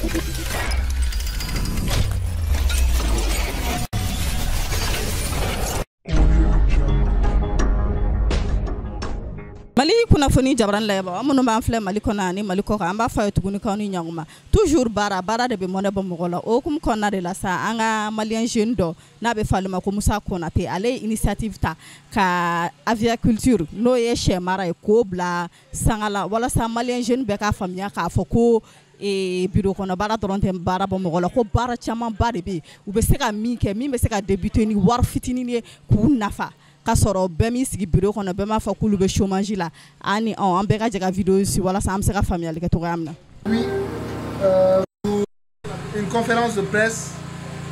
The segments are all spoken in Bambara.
Mali kunnafoni jabaran lajɛbaa, aw minnu b'an filɛ Mali kɔnɔ ani Mali kɔ kan, an b'a fɔ a ye tuguni k'aw ni ɲankuma. Toujours baara baara de bɛ mɔnɛ bɔ mɔgɔ la. O hukumu kɔnɔna de la sa, an ka malien jeune dɔ n'a bɛ fɔ ale ma ko Musa Konate, ale ye initiative ta ka aviculture, n'o ye sɛ mara ye, k'o bila sanga la walasa malien jeune bɛɛ k'a faamuya k'a fɔ ko bureau kɔnɔ baara dɔrɔn tɛ baara bɔ mɔgɔ la, ko baara camanba de bɛ yen u bɛ se ka min kɛ, min bɛ se ka débuter ni wari fitinin ye k'u nafa, k'a sɔrɔ bɛɛ m'i sigi bureau kɔnɔ, bɛɛ m'a fɔ k'olu bɛ chômage la. An ni an bɛɛ ka jɛ ka vidéo suivre walasa an bɛ se ka faamuyali kɛ cogoya min na. Oui, une conférence de presse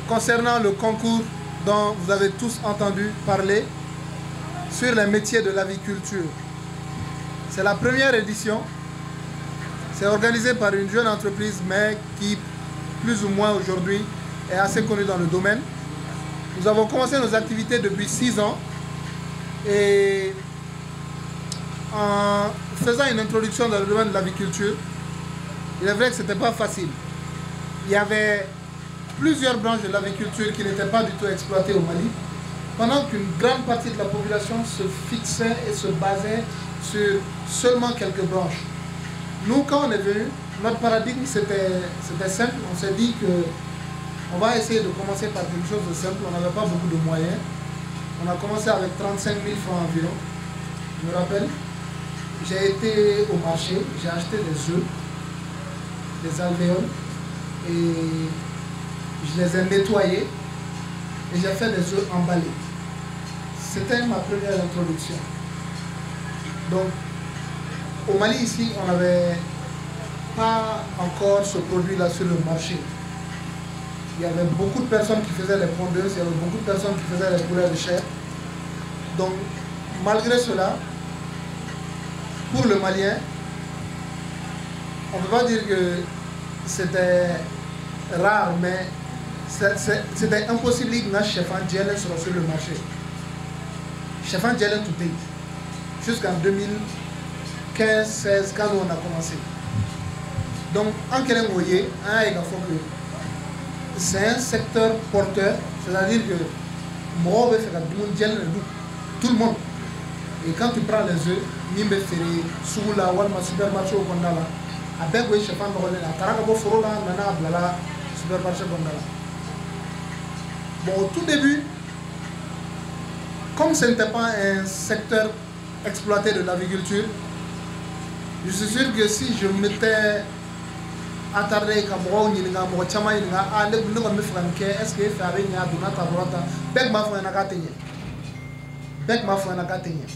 concernant le concours dont vous avez tous entendu parler sur les métiers de l'aviculture. C'est la première édition. C'est organisé par une jeune entreprise, mais qui, plus ou moins aujourd'hui, est assez connue dans le domaine. Nous avons commencé nos activités depuis 6 ans et en faisant une introduction dans le domaine de l'aviculture, il est vrai que ce n'était pas facile. Il y avait plusieurs branches de l'aviculture qui n'étaient pas du tout exploitées au Mali, pendant qu'une grande partie de la population se fixait et se basait sur seulement quelques branches. Nous, quand on est venu, notre paradigme, c'était simple. On s'est dit que on va essayer de commencer par quelque chose de simple. On n'avait pas beaucoup de moyens. On a commencé avec 35 000 francs environ. Je me rappelle, j'ai été au marché, j'ai acheté des œufs, des alvéoles, et je les ai nettoyés et j'ai fait des œufs emballés. C'était ma première introduction. Donc, au Mali, ici, on n'avait pas encore ce produit-là sur le marché. Il y avait beaucoup de personnes qui faisaient les pondeuses, il y avait beaucoup de personnes qui faisaient les poulets de chair. Donc, malgré cela, pour le Malien, on ne peut pas dire que c'était rare, mais c'était impossible que sɛfan jɛlen sɔrɔ sur le marché. Sɛfan jɛlen tun tɛ yen jusqu'en 2015-16, quand nous on a commencé. Donc, an kɛlen k'o ye, an y'a ye k'a fɔ que c'est un secteur porteur, c'est-à-dire que mɔgɔw bɛ fɛ ka dumuni jɛlen de dun, tout le monde. Et quand tu prends les œufs, min bɛ feere sugu la walima supermarché kɔnɔna la, a bɛɛ kun ye sɛfan nɔgɔlen ye. A taara ka bɔ foro la, a nana a bilala supermarché kɔnɔna la. Bon, au tout début, comme ce n'était pas un secteur exploité de l'aviculture, je suis sûr que si je m'étais attardé ka mɔgɔw ɲininka, mɔgɔ caman ɲininka, ah, ne kɔni bɛ fɛ ka nin kɛ, est ce que e fɛ a bɛ ɲɛ, a donna tan, a bɔra tan, bɛɛ tun b'a fɔ ɲɛna k'a tɛ ɲɛ, bɛɛ tun b'a fɔ ɲɛna k'a tɛ ɲɛ.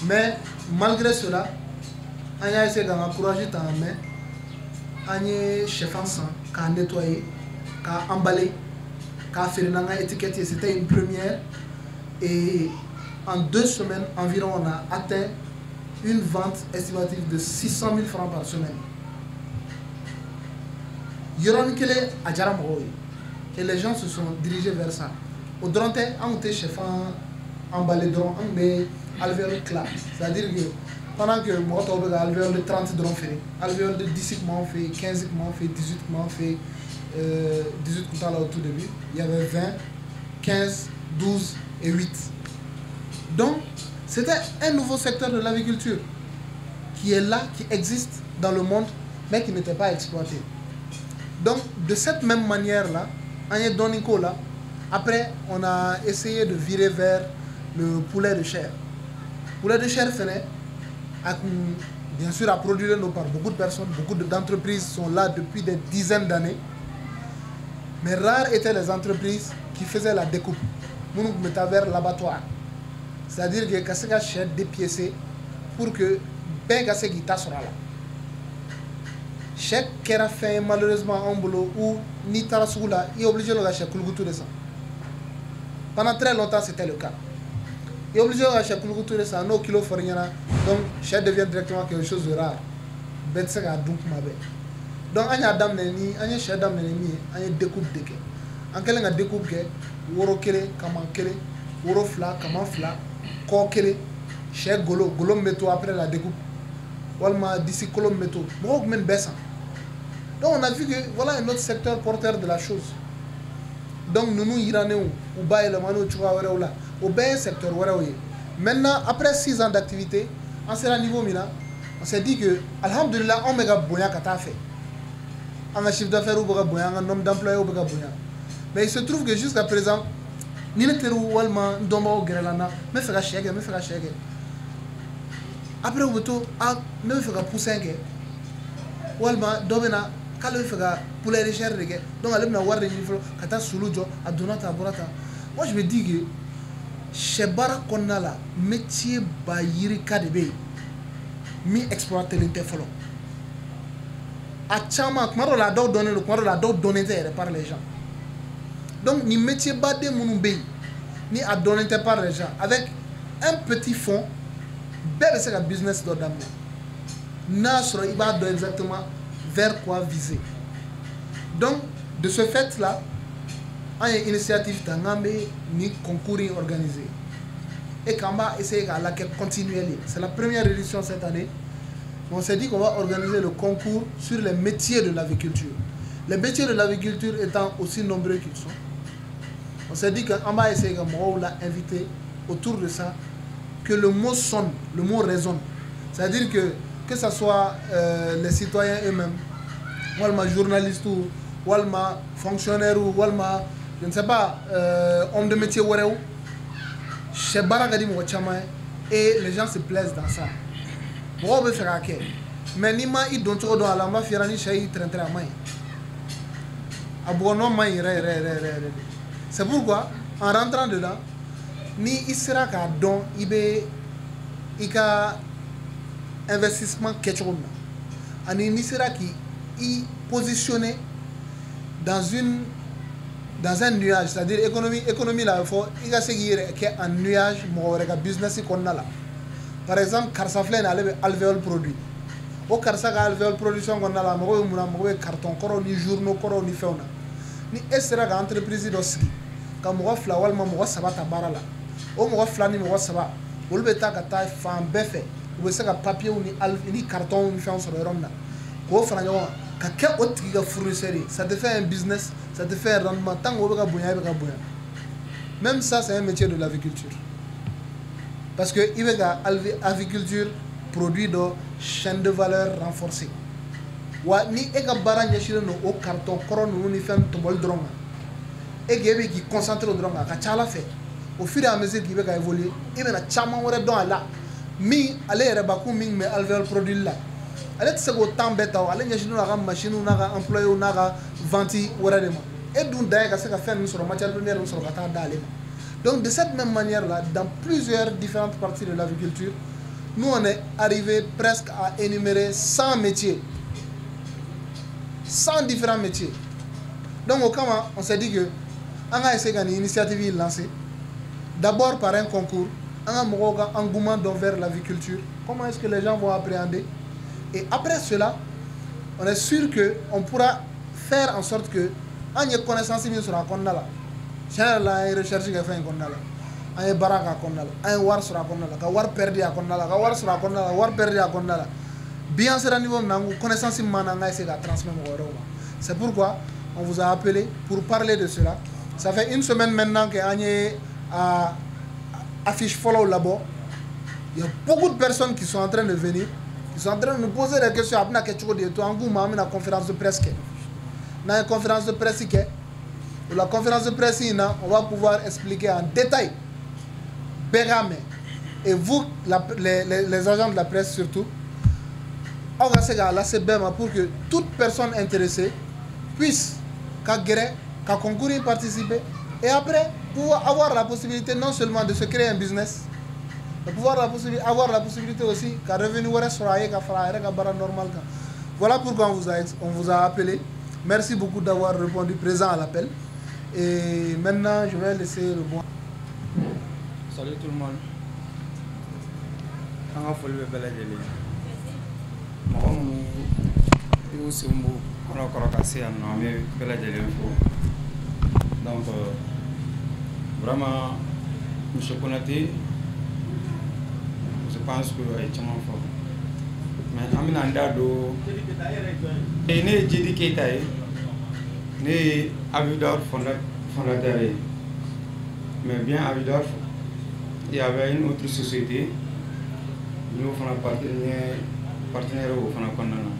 Mais malgré cela, an y'a essayé k'an ka courage ta en main. An ye sɛfan san k'a nettoyer, k'a emballer, k'a feere n'an ka étiquette ye. C'était une première et en 2 semaines environ, on a atteint une vente estimative de 600 000 francs par semaine. Yɔrɔnin kelen a diyara mɔgɔw ye et les gens se sont dirigés vers ça. O dɔrɔn tɛ, an tun tɛ sɛfan emballé dɔrɔn, an tun bɛ alvéole tila, c'est-à-dire que pendant que mɔgɔ tɔw bɛ ka alvéole de 30 dɔrɔn feere, alvéole de 10 tun b'anw fɛ yen, 15 tun b'anw fɛ yen, 18 tun b'anw fɛ yen, 18 tun t'a la au tout début. Il y avait 20, 15, 12 et 8. Donc c'était un nouveau secteur de l'aviculture qui est là, qui existe dans le monde, mais qui n'était pas exploité. Donc, de cette même manière-là, an ye dɔɔnin k'o la, après, on a essayé de virer vers le poulet de chair. Poulet de chair fɛnɛ, a kun, bien sûr, a produit par beaucoup de personnes, beaucoup d'entreprises sont là depuis des dizaines d'années. Mais rares étaient les entreprises qui faisaient la découpe. Minnu tun bɛ taa vers l'abattoir. C'est-à-dire que ka se ka sɛ dépiécer pour que bɛɛ ka se k'i ta sɔrɔ a la. Sɛ kɛra fɛn ye malheureusement anw bolo où n'i taara sugu la, i est obligé ka sɛ kulukutu de san. Pendant très longtemps, c'était le cas. I est obligé ka sɛ kulukutu de san, n'o kilo fɔr'i ɲɛna, donc sɛ devient directement quelque chose de rare. Bɛɛ tɛ se k'a dun kuma bɛɛ. Donc an y'a daminɛ ni an ye sɛ daminɛ ni min ye, an ye découpe de kɛ. An kɛlen ka découpe kɛ, woro kelen, kaman kelen, woro fila, kaman fila, kɔ kelen, sɛ golo, golo min bɛ to après la découpe, walima disi kolo min bɛ to, mɔgɔw tun bɛ nin bɛɛ san. Donc on a vu que voilà un autre secteur porteur de la chose. Donc ninnu yirannenw, u bayɛlɛmaniw cogoya wɛrɛw la, o bɛɛ ye secteur wɛrɛw ye. Maintenant, après 6 ans d'activité, an sera niveau min na, on s'est dit que alhamdulillah, anw bɛ ka bonya ka taa fɛ, an ka chiffre d'affaires bɛ ka bonya, an ka nombre d'employés bɛ ka bonya, mais il se trouve que jusqu'à présent, ni ne teriw walima n dɔnbagaw gɛrɛla n na, n bɛ fɛ ka sɛ kɛ, n bɛ fɛ ka sɛ kɛ, après u bɛ to a, ne bɛ fɛ ka poussin kɛ, walima dɔ bɛ na k'ale bɛ fɛ ka poulet de chair de kɛ, donc ale bɛna wari de ɲini fɔlɔ ka taa sulu jɔ, a donna tan, a bɔra tan. Moi, je me dis que sɛ baara kɔnɔna la, métier ba yirika de bɛ yen min exploité tɛ fɔlɔ. A caman, tuma dɔw la a dɔw dɔnnen don, tuma dɔw la a dɔw dɔnnen tɛ yɛrɛ par les gens. Donc nin métier baden minnu bɛ yen ni a dɔnnen tɛ par les gens, avec un petit fonds, bɛɛ bɛ se ka business dɔ daminɛ, n'a sɔrɔ i b'a dɔn exactement vers quoi viser. Donc de ce fait là, an ye initiative ta n'an bɛ nin concours in organiser et qu'an b'a essayer k'a la kɛ continuel ye. C'est la première édition cette année. On s'est dit qu'on va organiser le concours sur les métiers de l'aviculture. Les métiers de l'aviculture étant aussi nombreux qu'ils sont, on s'est dit qu'an b'a essayer ka mɔgɔw la inviter autour de ça, que le mot sonne, le mot résonne. C'est-à-dire que ce soit les citoyens eux-mêmes, walima journalistes ou walima fonctionnaires ou walima, je ne sais pas, homme de métier wɛrɛw, sɛ baara ka di mɔgɔ caman ye et les gens se plaisent dans ça. Mɔgɔw bɛ fɛ k'a kɛ, mais n'i ma i don cogo dɔn a la, n b'a f'i ɲɛna, ni sɛ y'i tɛrɛntɛrɛ, a man ɲi, a bugɔ nɔ man ɲi yɛrɛ yɛrɛ yɛrɛ yɛrɛ yɛrɛ de. C'est pourquoi, en rentrant dedans, ni i sera k'a dɔn i bɛ i ka investissement kɛ cogo min na, ani n'i sera k'i i positionner dans un nuage, c'est-à-dire économie la, fɔ i ka se k'i yɛrɛ kɛ en nuage mɔgɔ wɛrɛ ka business kɔnɔna la. Par exemple, karisa filɛ nin ye, ale bɛ alvéole produit. O karisa ka alvéole production kɔnɔna la, a mago bɛ mun na? A mago bɛ carton kɔrɔw ni journaux kɔrɔw ni fɛnw na. Ni e sera ka entreprise dɔ sigi ka mɔgɔ fila walima mɔgɔ saba ta baara la, o mɔgɔ fila ni mɔgɔ saba, olu bɛ taa ka taa fan bɛɛ fɛ, u bɛ se ka papiers ni cartons ni fɛnw sɔrɔ yɔrɔ min na, k'o fara ɲɔgɔn kan ka kɛ o tigi ka fournisseur ye, ça te fait un business, ça te fait un rendement. Tant que o bɛ ka bonya, e bɛ ka bonya. Même ça, c'est un métier de l'aviculture, parce que i bɛ ka aviculture produit dɔ chaîne de valeur renforcée. Wa ni e ka baara ɲɛsinnen don o carton kɔrɔ ninnu ni fɛn tɔmɔli dɔrɔn kan, e k'e bɛ k'i concentrer o dɔrɔn kan, a ka ca Ala fɛ, au fur et à mesure k'i bɛ ka évoluer, i bɛna caman wɛrɛ dɔn a la min ale yɛrɛ bakun min bɛ alvéole produit la, ale tɛ se k'o temps bɛɛ ta. O ale ɲɛsinnen don a ka machine n'a ka employé n'a ka vente wɛrɛ de ma. E dun dan ye ka se ka fɛn ninnu sɔrɔ, matière première ninnu sɔrɔ ka taa d'ale ma. Donc de cette même manière là, dans plusieurs différentes parties de l'aviculture, nous, on est arrivé presque à énumérer 100 métiers, 100 différents métiers. Donc o kama, on s'est dit que an ka essayer ka nin initiative in lancer d'abord par un concours, an ka mɔgɔw ka engouement dɔn vers l'aviculture, comment est-ce que les gens vont appréhender, et après cela, on est sûr que on pourra faire en sorte que an ye connaissance min sɔrɔ a kɔnɔna la, tiɲɛ yɛrɛ la, an ye recherche kɛ fɛn in kɔnɔna la, an ye baara k'a kɔnɔna la, an ye wari sɔrɔ a kɔnɔna la, ka wari perdu a kɔnɔna la, ka wari sɔrɔ a kɔnɔna la, wari perdu a kɔnɔna la. Bi an sera niveau min na, an ko connaissance min b'an na, an ka essayer k'a transmettre mɔgɔ wɛrɛw ma. C'est pourquoi on vous a appelé pour parler de cela. Ça fait une semaine maintenant que an ye a affiche fɔlɔw labɔ. Il y a beaucoup de personnes qui sont en train de venir, qui sont en train de nous poser des questions: a bɛna kɛ cogo di? Et tout, an k'u ma an bɛna conférence de presse kɛ. N'an ye conférence de presse kɛ, o la conférence de presse in na, on va pouvoir expliquer en détail, bɛɛ k'a mɛn, et vous, les agents de la presse surtout, aw ka se k'a lase bɛɛ ma pour que toute personne intéressée puisse ka gɛrɛ ka concours in participer et après pouvoir avoir la possibilité non seulement de se créer un business, mais pouvoir avoir la possibilité aussi ka revenu wɛrɛ sɔrɔ a ye ka fara a yɛrɛ ka baara normal kan. Voilà pourquoi on vous a appelé. Merci beaucoup d'avoir répondu présent à l'appel et maintenant, je vais laisser le bon. Salut tout le monde. An ka foli bɛ bɛɛ lajɛlen ye. Mɔgɔ minnu y'u sen b'u kɔnɔ kɔrɔ ka se yan nɔ, an bɛ bɛɛ lajɛlen fo. Donc vraiment, monsieur Konaté, je pense que a ye caman fɔ. Mais an bɛna an da don. Ne ye Jidi Keyita ye, ne ye Avidor fondateur ye. Mais bien Avidor, il y avait une autre société, n y'o fana partenaire o fana kɔnɔna na.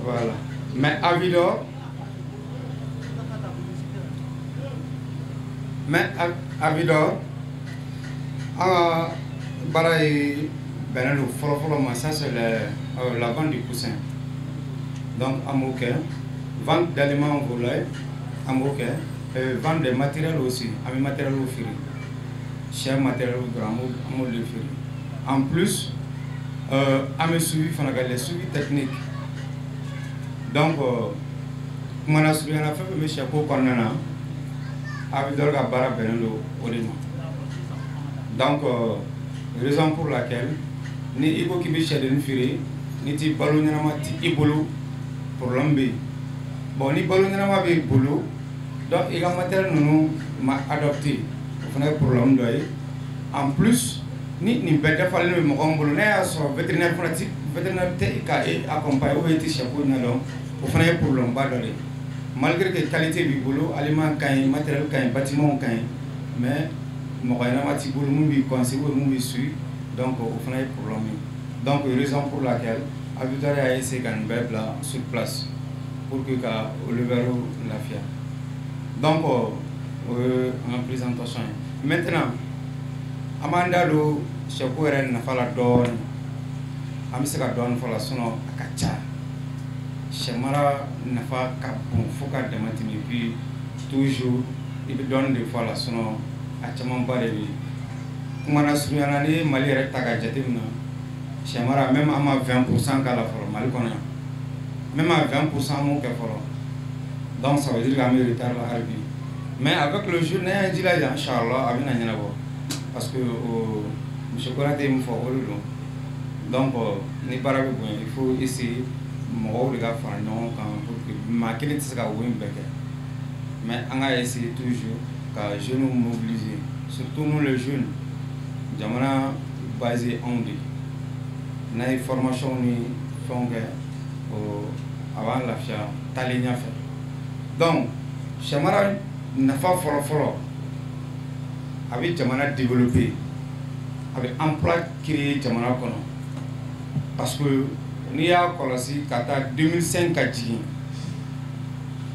Voilà. Mais Avidor, mais Avidor, an ka baara ye bɛnnen don fɔlɔ-fɔlɔ ma, ça c'est la vente du poussin. Donc an b'o kɛ, vente d'aliments volailles an b'o kɛ, vente des matériels aussi, an bɛ matériel feere, sɛ matériel dɔrɔn an b'o de feere. En plus an bɛ suivi fana kɛ, les suivis techniques. Donc kuma lasurunya la, fɛn fɛn bɛ sɛko kɔnɔna na, Avidor ka baara bɛnnen don o de ma. Donc raison pour laquelle ni i ko k'i bɛ sɛdennin feere, ni ti balo ɲɛnama ti i bolo, problème bɛ yen. Bon, ni balo ɲɛnama b'i bolo, donc i ka matériel ninnu ma adapté, o fana ye problème dɔ ye. En plus, ni nin bɛɛ dafalen bɛ mɔgɔ min bolo, n'a y'a sɔrɔ vétérinaire fana ti, vétérinaire tɛ ka e accompagner ou bien i tɛ sɛko ɲɛdɔn, o fana ye problème ba dɔ de ye. Malgré que qualité b'i bolo, aliment ka ɲi, matériel ka ɲi, bâtiment ka ɲi, mais mɔgɔ ɲɛnama t'i bolo mun b'i conseiller ou mun b'i suit, donc o fana ye problème ye. Donc raison pour laquelle Avidor y'a essayé ka nin bɛɛ bila sur place pour que ka éleveurs lafiya. Donc o ye an ka présentation ye. Maintenant an b'an da don sɛko yɛrɛ nafa la dɔɔnin. An bɛ se ka dɔɔnin fɔ a la, sinon a ka ca. Sɛ mara nafa ka bon fo ka dama tɛmɛ. Puis toujours i bɛ dɔɔnin de fɔ a la, sinon a camanba de bɛ yen. Kuma lasurunya la, n'i ye Mali yɛrɛ ta ka jateminɛ, sɛ mara, même an ma 20 % k'a la fɔlɔ Mali kɔnɔ yan, même à 20 % an m'o kɛ fɔlɔ. Donc ça veut dire qu'an bɛ retard la hali bi. Mais avec le jour, n'an y'an jilaja, inchallah a bɛna ɲɛnabɔ, parce que o monsieur Konate ye min fɔ, o de don. Donc ni baara bɛ bonya, il faut essayer mɔgɔw de ka fara ɲɔgɔn kan pour que maa kelen tɛ se ka wo in bɛɛ kɛ. Mais an ka essayer toujours ka jeunes mobiliser, surtout nous les jeunes. Jamana base anw de, n'a ye formation ni fɛnw kɛ, o a b'an lafiya taalen ɲɛfɛ. Donc sɛ mara nafa fɔlɔ-fɔlɔ, a bɛ jamana développer, a bɛ emploi créer jamana kɔnɔ, parce que n'i y'a kɔlɔsi ka taa 2005 ka jigin,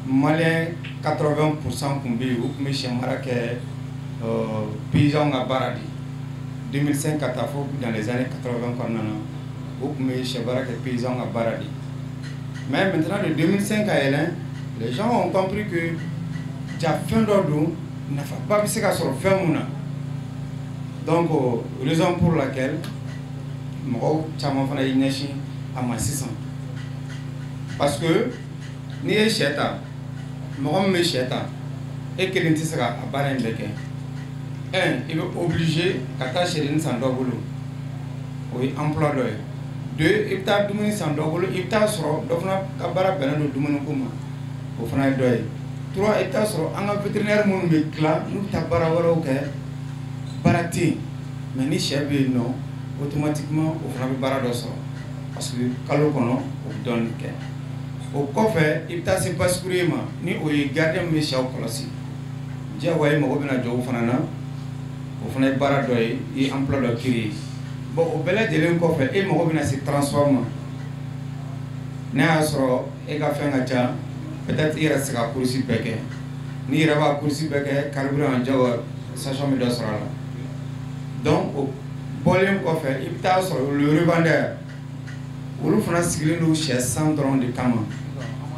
malien 80 % tun bɛ yen, u tun bɛ sɛ mara kɛ paysan ka baara de ye. 2005 ka taa fo dans les années 80 kɔnɔna na, u tun bɛ sɛ baara kɛ paysan ka baara de ye. Mais maintenant, de 2005 ka yɛlɛn, les gens ont compris que ja fɛn dɔ don, nafaba bɛ se ka sɔrɔ fɛn mun na. Donc raison pour laquelle mɔgɔw caman fana y'i ɲɛsin a ma sisan, parce que n'i ye sɛ ta, mɔgɔ min bɛ sɛ ta, e kelen tɛ se ka a baara in bɛɛ kɛ. Un, i bɛ obligé ka taa sɛdennin san dɔ bolo, o ye emploi dɔ ye. Deux, i bɛ taa dumuni san dɔ bolo, i bɛ taa sɔrɔ dɔ fana ka baara bɛnnen don dumuni ko ma, o fana ye dɔ ye. Trois, i bɛ taa sɔrɔ an ka vétérinaire minnu bɛ tila n'u bɛ taa baara wɛrɛw kɛ, baara tɛ yen. Mais ni sɛ bɛ yen nɔ, automatiquement o fana bɛ baara dɔ sɔrɔ, parce que kalo kɔnɔ o bɛ dɔɔnin kɛ. O kɔfɛ, i bɛ taa se basse-cour ma, ni o ye gardien min bɛ sɛw kɔlɔsi, diyagoya i mago bɛna jɔ o fana na, o fana ye baara dɔ ye, i ye emploi dɔ créer. Bon, o bɛɛ lajɛlen kɔfɛ, e mago bɛna se transport ma. N'a y'a sɔrɔ e ka fɛn ka ca, peut-être i yɛrɛ tɛ se ka course bɛɛ kɛ. N'i yɛrɛ b'a course bɛɛ kɛ, carburant jago station bɛ dɔ sɔrɔ a la. Donc o bɔlen kɔfɛ, i bɛ taa sɔrɔ le revendeur, olu fana sigilen don sɛ san dɔrɔn de kama.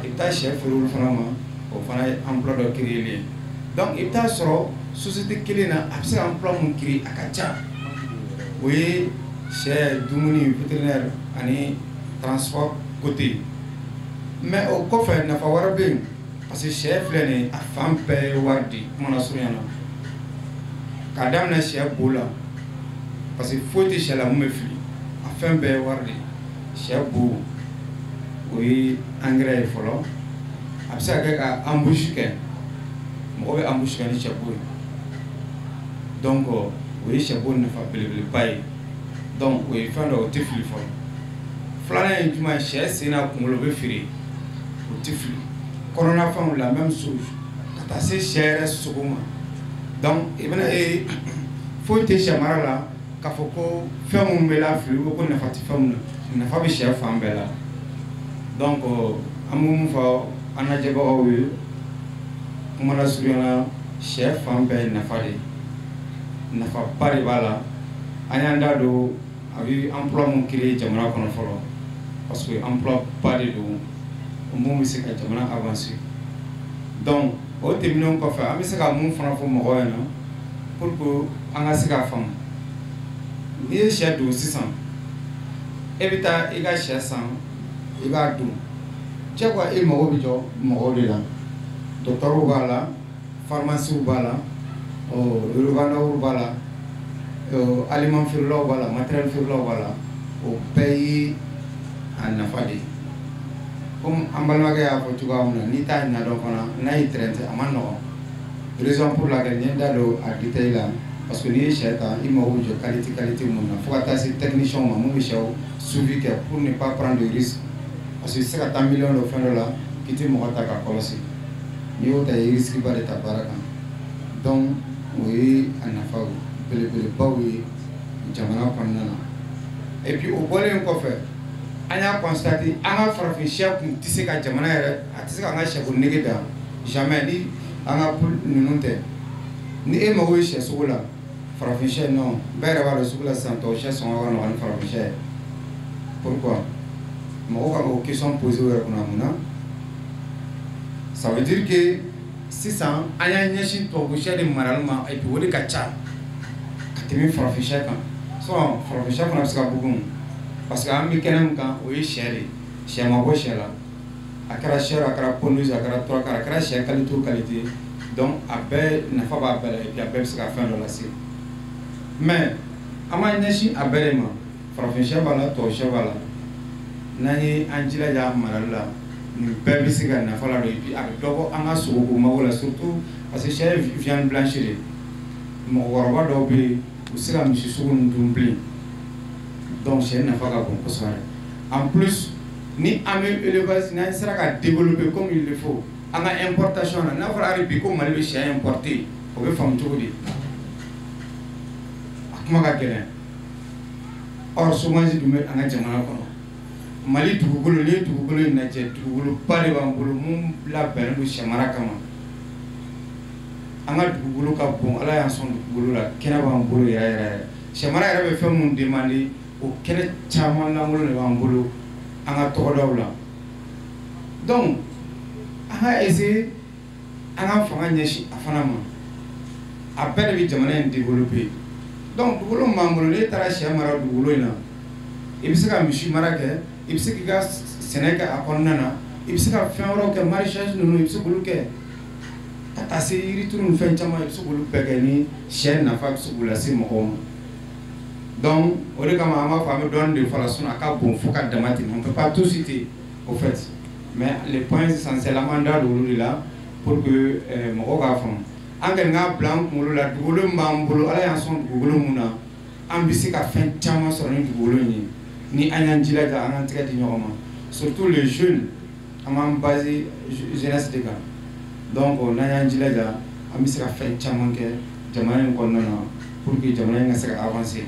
I bɛ taa sɛ feere olu fana ma, o fana ye emploi dɔ créer ye. Donc i bɛ taa sɔrɔ société kelen na, a bɛ se ka emploi mun créer, a ka ca. O ye sɛ, dumuni, vétérinaire ani transport côté. Mais o kɔfɛ, nafa wɛrɛ bɛ yen, parce que sɛ filɛ nin ye, a fan bɛɛ ye wari di. Kuma lasurunya na, k'a daminɛ sɛ bo la, parce que foyi tɛ sɛ la mun bɛ fili, a fɛn bɛɛ ye wari de ye. Sɛ bo, o ye engrais ye fɔlɔ, a bɛ se ka kɛ ka embouche kɛ, mɔgɔ bɛ embouche kɛ ni sɛ bo ye. Donc o ye sɛ bo nafa belebeleba ye. Donc o ye fɛn dɔ, o tɛ fili fɔlɔ. Filanan ye jumɛn ye? Sɛ sen n'a kunkolo bɛ feere, o tɛ fili. Kɔnɔnafɛnw, la même chose, ka taa se sɛ yɛrɛ sogo ma. Donc i bɛna ye, foyi tɛ sɛ mara la k'a fɔ ko fɛn minnu bɛ lafili ou ko nafa tɛ fɛn min na. Nafa bɛ sɛ fan bɛɛ la. Donc an bɛ mun fɔ an lajɛbagaw ye kuma lasurunya la? Sɛ fan bɛɛ ye nafa de ye, nafaba de b'a la. An y'an da don a bɛ emploi mun créer jamana kɔnɔ fɔlɔ, parce que emploi ba de don mun bɛ se ka jamana avancer. Donc o tɛmɛnen kɔfɛ, an bɛ se ka mun fana fɔ mɔgɔw ɲɛna pour que an ka se k'a faamu? N'i ye sɛ don sisan, e bɛ taa i ka sɛ san, i b'a dun, diyagoya e mago bɛ jɔ mɔgɔw de la. Dɔgɔtɔrɔw b'a la, pharmacies b'a la, revendeurs b'a la, aliment feerelaw b'a la, matériel feerelaw b'a la. O bɛɛ ye a nafa de ye. Comme an balimakɛ y'a fɔ cogoya min na, n'i t'a ɲɛdɔn fana, n'a y'i trɛntɛ, a ma nɔgɔn. Raison pour laquelle n ye n da don a détail la, parce que n'i ye sɛ ta, i mago bɛ jɔ qualité mun na, fo ka taa se technicien ma mun bɛ sɛw suivi kɛ pour ne pas prendre de risque, parce que i tɛ se ka taa miliyɔn dɔ fɛn dɔ la k'i tɛ mɔgɔ ta ka kɔlɔsi. N'i y'o ta, i ye risque ba de ta baara kan. Donc o ye a nafa belebelebaw ye jamana kɔnɔna na. Et puis o bɔlen kɔfɛ, an y'a constaté, an ka farafin sɛ kun tɛ se ka jamana yɛrɛ, a tɛ se k'an ka sɛko nege da jamais ni an ka poule ninnu tɛ. Ni e mago ye sɛ sogo la, farafin sɛ non, bɛɛ yɛrɛ b'a dɔn sugu la sisan, tubabu sɛ sɔngɔ ka nɔgɔn ni farafin sɛ ye. Pourquoi? Mɔgɔw kan k'o question poser u yɛrɛ kunna, mun na? Ça veut dire que sisan an y'an ɲɛsin tubabu sɛ de marali ma, et puis o de ka ca ka tɛmɛ farafin sɛ kan. Sinon farafin sɛ fana bɛ se ka bugun, parce que an bɛ kɛnɛ min kan, o ye sɛ de ye. Sɛ ma bɔ sɛ la, a kɛra sɛ, a kɛra pondeuse, a kɛra trois quarts, a kɛra sɛ qualité o qualité. Donc a bɛɛ nafa b'a bɛɛ la, et puis a bɛɛ bɛ se ka fɛn dɔ lase. Mais an b'an ɲɛsin a bɛɛ de ma. Farafin sɛ b'a la, tubabu sɛ b'a la. N'an ye an jilaja a marali la, nin bɛɛ bɛ se ka nafa ladon, et puis a bɛ dɔ bɔ an ka sogoko mago la, surtout parce que sɛ ye viande blanche de ye. Mɔgɔkɔrɔba dɔw bɛ yen, u tɛ se ka misi sogo ninnu dun bilen. Donc sɛ nafa ka bon kosɛbɛ. En plus, ni an bɛ élevage, n'an sera ka développer comme il le faut, an ka importation na, n'a fɔra hali bi ko Mali bɛ sɛ importer, o bɛ faamu cogo di? A kuma ka gɛlɛn. Or chômage dun bɛ an ka jamana kɔnɔ. Mali dugukolo, n'i ye dugukolo in lajɛ, dugukoloba de b'an bolo mun labɛnnen don sɛ mara kama. An ka dugukolo ka bon, Ala y'an sɔn dugukolo la, kɛnɛ b'an bolo yɛrɛ yɛrɛ yɛrɛ. Sɛ mara yɛrɛ bɛ fɛn mun demander, o kɛnɛ caman lankolon de b'an bolo an ka tɔgɔdaw la. Donc an ka essayer an ka fanga ɲɛsin a fana ma. A bɛɛ de bɛ jamana in développer. Donc dugukolo min b'an bolo, n'e taara sɛ mara dugukolo in na, i bɛ se ka misi mara kɛ, i bɛ se k'i ka sɛnɛ kɛ a kɔnɔna na, i bɛ se ka fɛn wɛrɛw kɛ, maraîchage ninnu, i bɛ se k'olu kɛ, ka taa se yirituru ni fɛn caman, i bɛ se k'olu bɛɛ kɛ ni sɛ nafa bɛ se k'u lase mɔgɔw ma. Donc o de kama an b'a fɔ an bɛ dɔɔnin de fɔ a la, sinon a ka bon fo ka dama tɛmɛ. On peut pas tout citer au fait, mais les points essentiels, an b'an da don olu de la pour que mɔgɔw k'a faamu. An kɔni k'a bila an kunkolo la, dugukolo min b'an bolo, Ala y'an sɔn dugukolo mun na, an bɛ se ka fɛn caman sɔrɔ ni dugukolo in ye ni an y'an jilaja, an k'an tɛgɛ di ɲɔgɔn ma, surtout les jeunes. An b'an baser jeunesse de kan. Donc n'an y'an jilaja, an bɛ se ka fɛn caman kɛ jamana in kɔnɔna na pour que jamana in ka se ka avancer.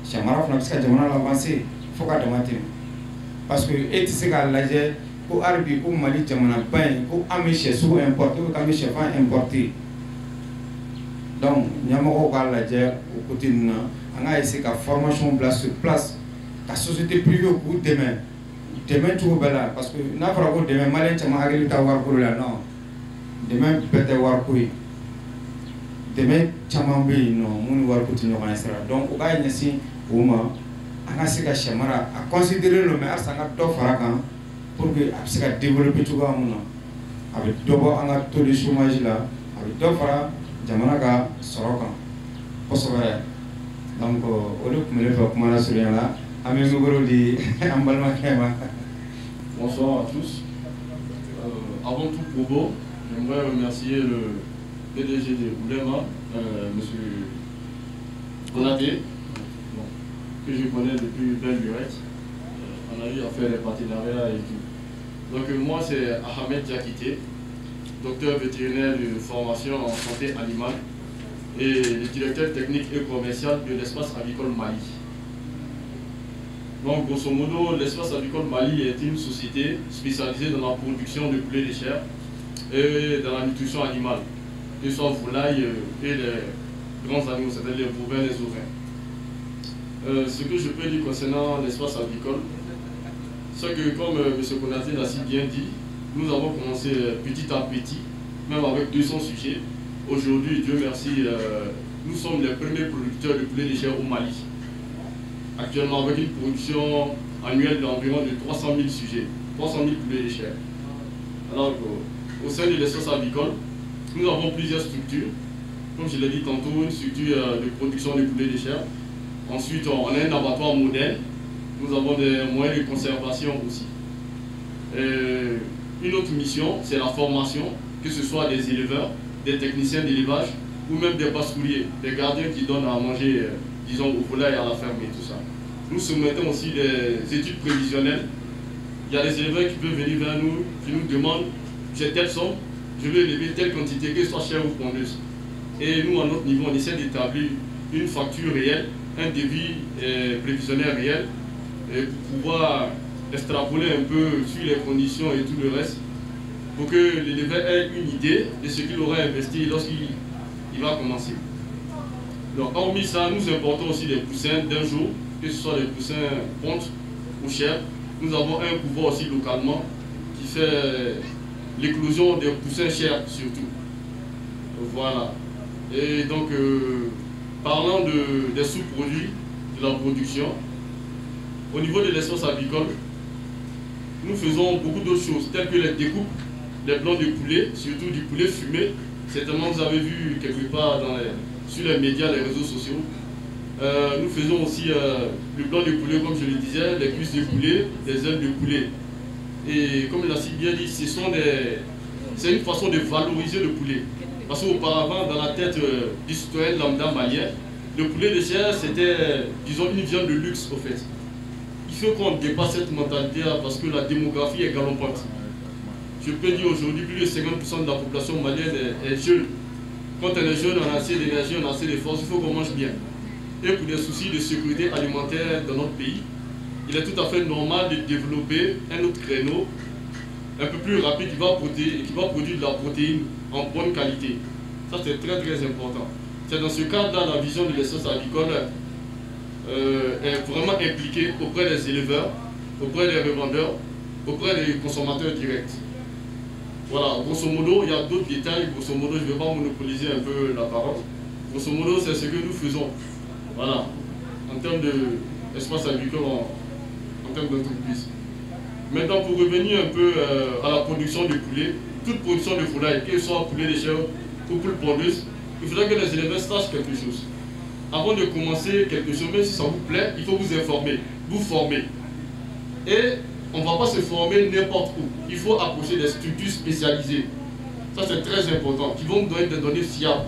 Sɛ mara fana bɛ se ka jamana avancer fo ka dama tɛmɛ, parce que e tɛ se k'a lajɛ ko hali bi ko Mali jamanaba in, ko an bɛ sɛ sogo importer ou k'an bɛ sɛfan importer. Donc ɲɛmɔgɔw k'a lajɛ o côté ninnu na, an ka essayer ka formation bila sur place, ka société privée k'u dɛmɛ dɛmɛ cogo bɛɛ la, parce que n'a fɔra ko dɛmɛ, malien caman hakili bɛ taa wariko de la. Non, dɛmɛ bɛɛ tɛ wariko ye. Dɛmɛ caman bɛ yen nɔ mun ni wariko tɛ ɲɔgɔn ɲɛ sira. Donc u k'a ɲɛsin o ma, an ka se ka sɛ mara a considérer don, mais halisa an ka dɔ fara a kan pour que a bɛ se ka développer cogoya mun na, a bɛ dɔ bɔ an ka taux de chômage la, a bɛ dɔ fara jamana ka sɔrɔ kan kosɛbɛ. Donc o de tun bɛ ne fɛ kuma lasurunya la. An bɛ micro di an balimakɛ ma. Bonsoir à tous. Avant tout propos, j'aimerais remercier le PDG de Oulema, M. Konaté, bon, que je connais depuis belle lurette. On On a eu à faire des partenariats et tout. Donc moi, c'est Ahmed Diakité, docteur vétérinaire de formation en santé animale et le directeur technique et commercial de l'espace avicole Mali. Donc grosso modo, l'espace avicole Mali est une société spécialisée dans la production de poulets de chair et dans la nutrition animale, que ce soit volailles et les grands animaux, c'est-à-dire les bovins et les ovins. Ce que je peux dire concernant l'espace avicole, c'est que comme M. Konaté l'a si bien dit, nous avons commencé petit à petit, même avec 200 sujets. Aujourd'hui, Dieu merci, nous sommes les premiers producteurs de poulet de chair au Mali. Actuellement, avec une production annuelle d'environ de 300 000 sujets, 300 000 poulets de chair. Alors, au sein de l'espace avicole, nous avons plusieurs structures. Comme je l'ai dit tantôt, une structure de production de poulets de chair. Ensuite, on a un abattoir modèle. Nous avons des moyens de conservation aussi. Et une autre mission, c'est la formation, que ce soit des éleveurs, des techniciens d'élevage ou même des passerouliers, des gardiens qui donnent à manger, disons, aux volailles à la ferme et tout ça. Nous soumettons aussi des études prévisionnelles. Il y a des éleveurs qui peuvent venir vers nous, qui nous demandent, j'ai telle somme, je veux élever telle quantité, que ce soit chère ou pondeuse. Et nous, à notre niveau, on essaie d'établir une facture réelle, un devis prévisionnel réel, et pour pouvoir extrapoler un peu sur les conditions et tout le reste, pour que l'éleveur ait une idée de ce qu'il aura investi lorsqu'il va commencer. Donc, hormis ça, nous importons aussi des poussins d'un jour, que ce soit des poussins pontes ou chers. Nous avons un pouvoir aussi localement qui fait l'éclosion des poussins chers surtout. Voilà. Et donc, parlant des sous-produits de la production, au niveau de l'espace avicole, nous faisons beaucoup d'autres choses, telles que les découpes, les blancs de poulet, surtout du poulet fumé. Certainement, vous avez vu quelque part sur les médias, les réseaux sociaux. Nous faisons aussi le blanc de poulet, comme je le disais, les cuisses de poulet, les ailes de poulet. Et comme l'a si bien dit, c'est une façon de valoriser le poulet. Parce qu'auparavant, dans la tête du citoyen lambda malien, le poulet de chair, c'était, disons, une viande de luxe, au fait. Il faut qu'on dépasse cette mentalité-là parce que la démographie est galopante. Je peux dire aujourd'hui, plus de 50% de la population malienne est jeune. Quand elle est jeune, on a assez d'énergie, on a assez de force, il faut qu'on mange bien. Et pour des soucis de sécurité alimentaire dans notre pays, il est tout à fait normal de développer un autre créneau un peu plus rapide qui va produire de la protéine en bonne qualité. Ça, c'est très très important. C'est dans ce cadre-là, la vision de l'espace avicole est vraiment impliquée auprès des éleveurs, auprès des revendeurs, auprès des consommateurs directs. Voilà, grosso modo, il y a d'autres détails. Grosso modo, je ne vais pas monopoliser un peu la parole. Grosso modo, c'est ce que nous faisons. Voilà, en termes d'espace agricole, en termes d'entreprise. Maintenant, pour revenir un peu à la production de poulet, toute production de volaille, que ce soit poulet de chair ou poule pondeuse, il faudrait que les éleveurs sachent quelque chose. Avant de commencer quelque chose, même si ça vous plaît, il faut vous informer, vous former. Et on ne va pas se former n'importe où. Il faut approcher des structures spécialisées. Ça, c'est très important, qui vont nous donner des données fiables.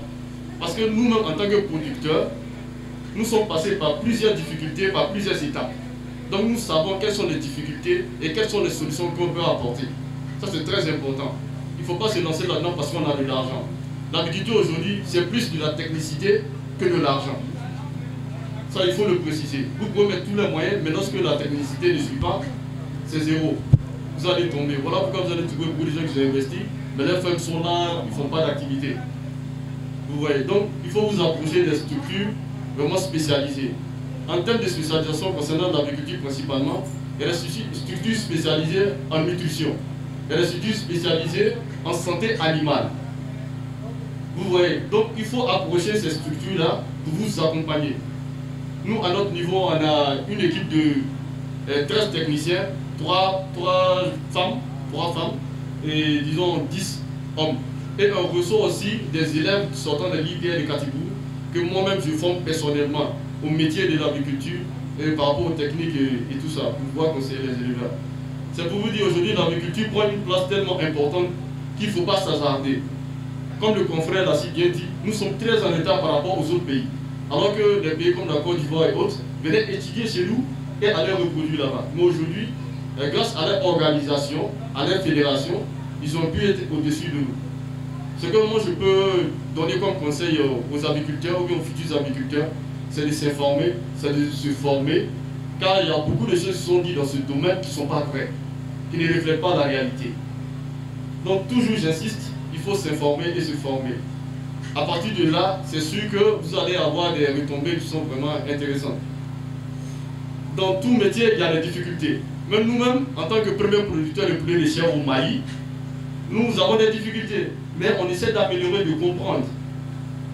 Parce que nous-mêmes, en tant que producteurs, nous sommes passés par plusieurs difficultés, par plusieurs étapes. Donc nous savons quelles sont les difficultés et quelles sont les solutions qu'on peut apporter. Ça, c'est très important. Il ne faut pas se lancer là-dedans parce qu'on a de l'argent. L'agriculture aujourd'hui, c'est plus de la technicité que de l'argent. Ça, il faut le préciser. Vous pouvez mettre tous les moyens, mais lorsque la technicité ne suit pas, c'est zéro. Vous allez tomber. Voilà pourquoi vous allez trouver beaucoup de gens qui ont investi, mais les femmes sont là, ils ne font pas d'activité. Vous voyez, donc il faut vous approcher des structures vraiment spécialisées. En termes de spécialisation concernant l'agriculture principalement, il y a des structures spécialisées en nutrition, il y a des structures spécialisées en santé animale. Vous voyez, donc il faut approcher ces structures-là pour vous accompagner. Nous, à notre niveau, on a une équipe de 13 techniciens, 3 femmes et disons 10 hommes. Et on reçoit aussi des élèves sortant de l'IPR de Katibou que moi-même je forme personnellement au métier de l'agriculture et par rapport aux techniques et tout ça, pour pouvoir conseiller les éleveurs. C'est pour vous dire aujourd'hui, l'agriculture prend une place tellement importante qu'il ne faut pas s'hasarder. Comme le confrère l'a si bien dit, nous sommes très en retard par rapport aux autres pays. Alors que des pays comme la Côte d'Ivoire et autres venaient étudier chez nous et allaient reproduire là-bas. Mais aujourd'hui, Et grâce à leur organisation, à leur fédération, ils ont pu être au-dessus de nous. Ce que moi je peux donner comme conseil aux aviculteurs ou aux futurs aviculteurs, c'est de s'informer, c'est de se former, car il y a beaucoup de choses qui sont dites dans ce domaine qui ne sont pas vraies, qui ne reflètent pas la réalité. Donc toujours j'insiste, il faut s'informer et se former. À partir de là, c'est sûr que vous allez avoir des retombées qui sont vraiment intéressantes. Dans tout métier, il y a des difficultés. Même nous-mêmes, en tant que premier producteur de poulet de chair au Mali, nous avons des difficultés, mais on essaie d'améliorer, de comprendre.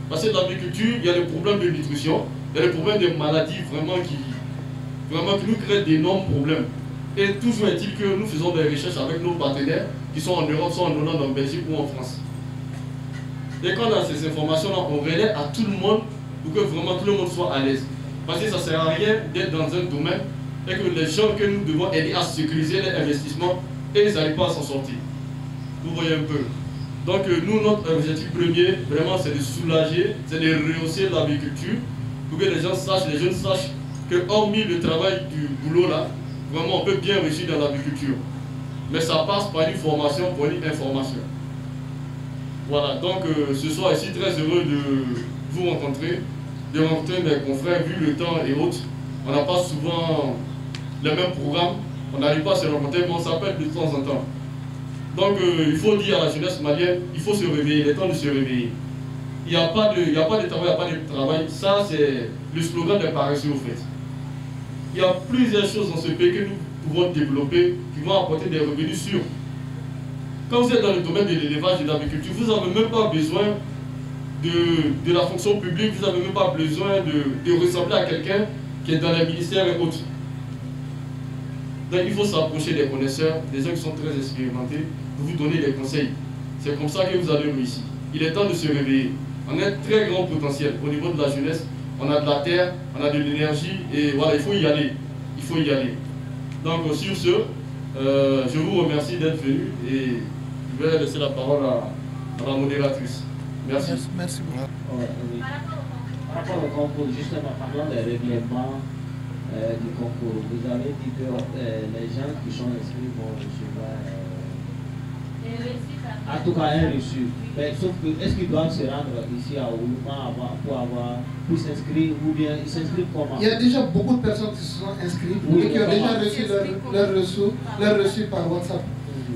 Parce que dans l'agriculture, il y a des problèmes de nutrition, il y a des problèmes de maladies vraiment qui nous créent d'énormes problèmes. Et toujours est-il que nous faisons des recherches avec nos partenaires qui sont en Europe, soit en Hollande, en Belgique ou en France. Et quand on a ces informations-là, on relaie à tout le monde pour que vraiment tout le monde soit à l'aise. Parce que ça ne sert à rien d'être dans un domaine et que les gens que nous devons aider à sécuriser les investissements, et ils n'arrivent pas à s'en sortir. Vous voyez un peu. Donc nous, notre objectif premier, vraiment, c'est de soulager, c'est de rehausser l'agriculture pour que les gens sachent, les jeunes sachent que hormis le travail du boulot là, vraiment on peut bien réussir dans l'agriculture. Mais ça passe par une formation, par une information. Voilà, donc ce soir ici, très heureux de vous rencontrer, de rencontrer mes confrères, vu le temps et autres. On n'a pas souvent les mêmes programmes, on n'arrive pas à se rencontrer, mais on s'appelle de temps en temps. Donc il faut dire à la jeunesse malienne, il faut se réveiller, il est temps de se réveiller. Il n'y a pas de travail, il n'y a pas de travail. Ça, c'est le slogan des paresseux au fait. Il y a plusieurs choses dans ce pays que nous pouvons développer, qui vont apporter des revenus sûrs. Quand vous êtes dans le domaine de l'élevage et de l'agriculture, vous n'avez même pas besoin de la fonction publique, vous n'avez même pas besoin de ressembler à quelqu'un qui est dans les ministères et autres. Donc il faut s'approcher des connaisseurs, des gens qui sont très expérimentés, pour vous donner des conseils. C'est comme ça que vous allez réussir. Il est temps de se réveiller. On a un très grand potentiel au niveau de la jeunesse. On a de la terre, on a de l'énergie et voilà, il faut y aller. Il faut y aller. Donc sur ce, je vous remercie d'être venu et je vais laisser la parole à la modératrice. Merci. Merci beaucoup. Oui. Par rapport au concours, justement, parlant des règlements du concours, vous avez dit que les gens qui sont inscrits vont recevoir en tout cas un reçu. Mais sauf que, est-ce qu'ils doivent se rendre ici à Oulouma pour s'inscrire ou bien ils s'inscrivent comment? Il y a déjà beaucoup de personnes qui se sont inscrites, oui, et qui ont déjà reçu leur reçu par WhatsApp.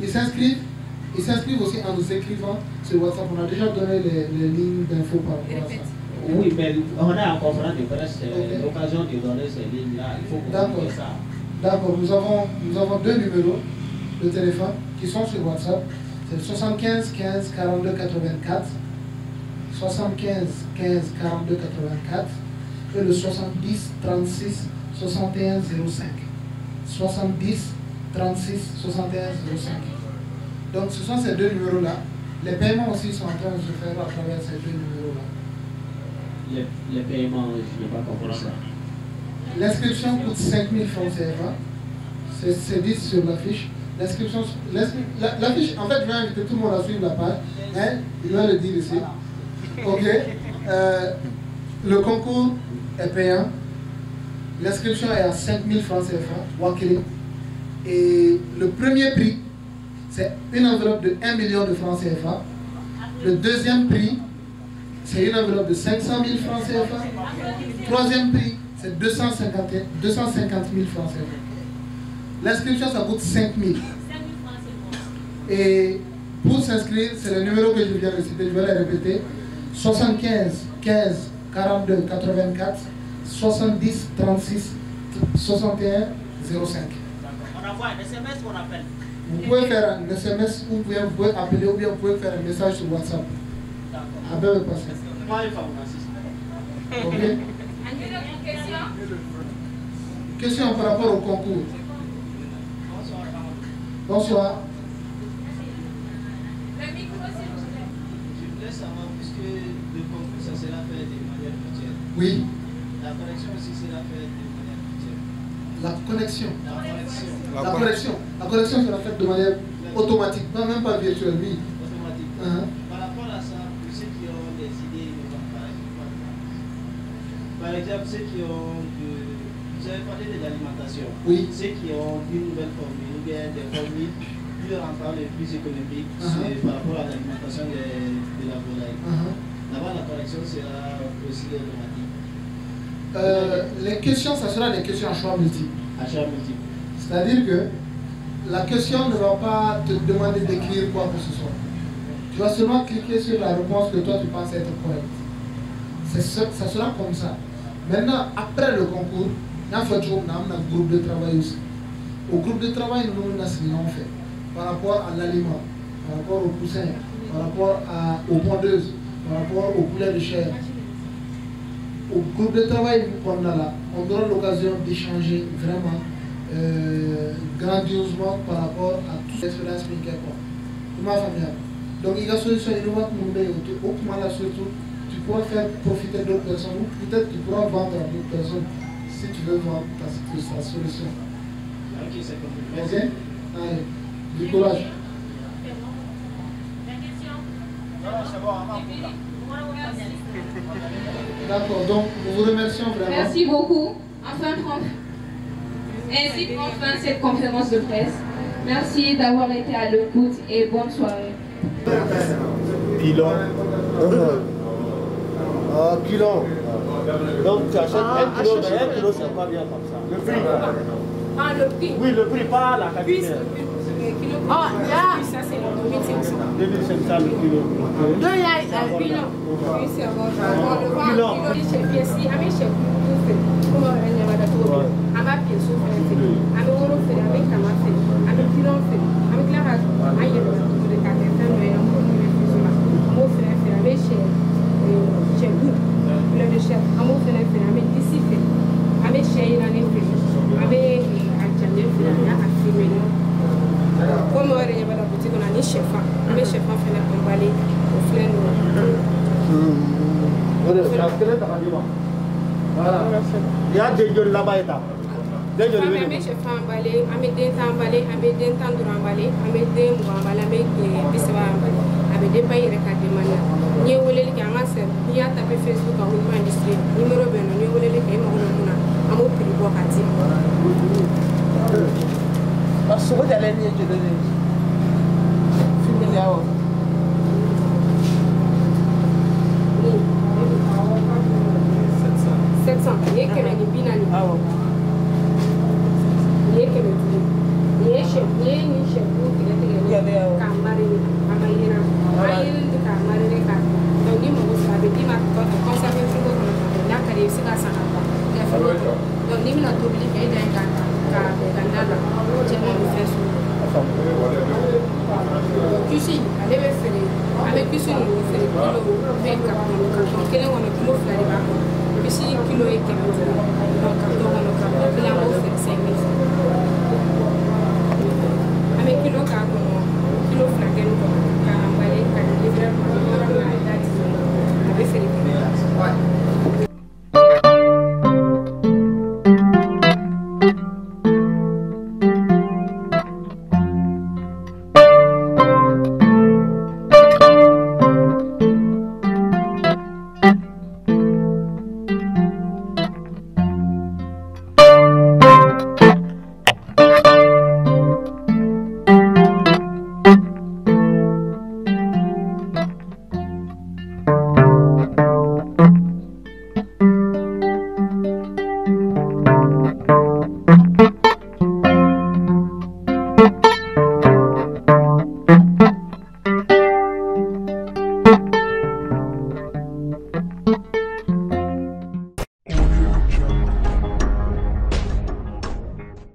Ils s'inscrivent aussi en nous écrivant sur WhatsApp. On a déjà donné les lignes d'infos par rapport à ça. Oui, mais on est en conférence de presse, c'est l'occasion de donner ces lignes-là. Il faut communiquer ça. D'accord, nous avons deux numéros de téléphone qui sont sur WhatsApp. C'est le 75 15 42 84, 75 15 42 84 et le 70 36 61 05. 70 36 61 05. Donc ce sont ces deux numéros-là. Les paiements aussi sont en train de se faire à travers ces deux numéros-là. Les paiements, je n'ai pas compris ça. L'inscription coûte 5 000 francs CFA. C'est dit sur l'affiche. L'inscription, l'affiche, en fait, je vais inviter tout le monde à suivre la page. Hein, il va le dire ici. Ok. Le concours est payant. L'inscription est à 5 000 francs CFA. Wakili. Et le premier prix, c'est une enveloppe de 1 million de francs CFA. Le deuxième prix, c'est une enveloppe de 500 000 francs CFA. Troisième prix, c'est 250 000 francs CFA. L'inscription, ça coûte 5 000. Et pour s'inscrire, c'est le numéro que je viens de citer, je vais le répéter. 75 15 42 84 70 36 61 05. On envoie un SMS ou on appelle? Vous pouvez faire un SMS ou bien vous pouvez appeler ou bien vous pouvez faire un message sur WhatsApp. D'accord. Ok. Question par rapport au concours. Bonsoir. Le micro, s'il vous plaît. Je voulais savoir, puisque le concours, ça sera fait de manière virtuelle. Oui. La connexion aussi sera faite de manière virtuelle. La connexion. La connexion. La connexion. La connexion sera faite de manière automatique, non, même pas virtuelle, oui. Automatique. Par rapport à ça, pour ceux qui ont des idées innovantes, par exemple, ceux qui ont Vous avez parlé de l'alimentation. Oui. Ceux qui ont une nouvelle formule ou bien des formules plus rentables et plus économiques par rapport à l'alimentation de la volaille. Là-bas, la correction sera aussi automatique. Les questions, ça sera des questions à choix multiple. À choix multiple. C'est-à-dire que la question ne va pas te demander d'écrire quoi que ce soit. Tu vas seulement cliquer sur la réponse que toi tu penses être correcte. Ça sera comme ça. Maintenant, après le concours, il y a un groupe de travail aussi. Au groupe de travail, nous avons fait par rapport à l'aliment, par rapport au poussin, par rapport aux pondeuses, par rapport aux poulets de chair. Au groupe de travail qu'on a là, on aura l'occasion d'échanger vraiment grandiosement par rapport à toute l'expérience qu'il. Donc il y a une solution innovante, au surtout, tu pourras faire profiter d'autres personnes ou peut-être tu pourras vendre à d'autres personnes si tu veux vendre ta solution. Ok, c'est compris. Ok? Allez, du courage. D'accord, donc nous vous remercions vraiment. Merci beaucoup. Ainsi prend fin cette conférence de presse. Merci d'avoir été à l'écoute et bonne soirée. Kilo. Ah, kilo. Donc tu achètes un kilo, mais 1 kilo c'est pas bien comme ça. Le prix. Ah, le prix. Oui, le prix, pas la quantité. Ah, là, ça c'est 2500. 2500 le kilo. Deux là, un kilo. Oui, c'est bon. On le vend en kilo. Voilà. Il y a des gens là-bas et là. An bɛ sɛfan bale, an bɛ den tan bale, an bɛ den 15 bale, an bɛ den 20 bale, an bɛ 30 bale. A bɛ dépend i yɛrɛ ka demande na. N'i ye weleli kɛ an ka n'i y'a tapé Facebook kan Wilma Industrie, numéro bɛ yen nɔ, n'i ye weleli kɛ i mago bɛ mun na, an b'o prix bɔ k'a d'i ma. Sogo jalen ye joli de ye? Filmeli awɔ. Nin 700. Nin ye 140. Awɔ. Nin ye 500. Nin ye sɛ, nin ye nin sɛbu tigɛ tigɛ k'a mariner, a ma yiran. An yelen tɛ k'a mariner k'a dun. Donc ni mago sera a bɛ d'i ma conserver frigo kɔnɔ ka bila. N'a ka di ye i bɛ se k'a san ka bila kɛ frigo kɔnɔ. Donc n'i bɛna tobili kɛ, e dan ye k'a ta k'a bɛn ka na la. Jɛman bɛ fɛn sugu. Kisi ale bɛ feere, an bɛ kisi ninnu feere kilo bɛ carton kelen kɔnɔ kilo 2 de b'a kɔnɔ. Kisi kilo ye 500. Donc carton kɔnɔ carton kelen an b'o feere 5000. An bɛ kilo k'a kɔnɔ kilo 2.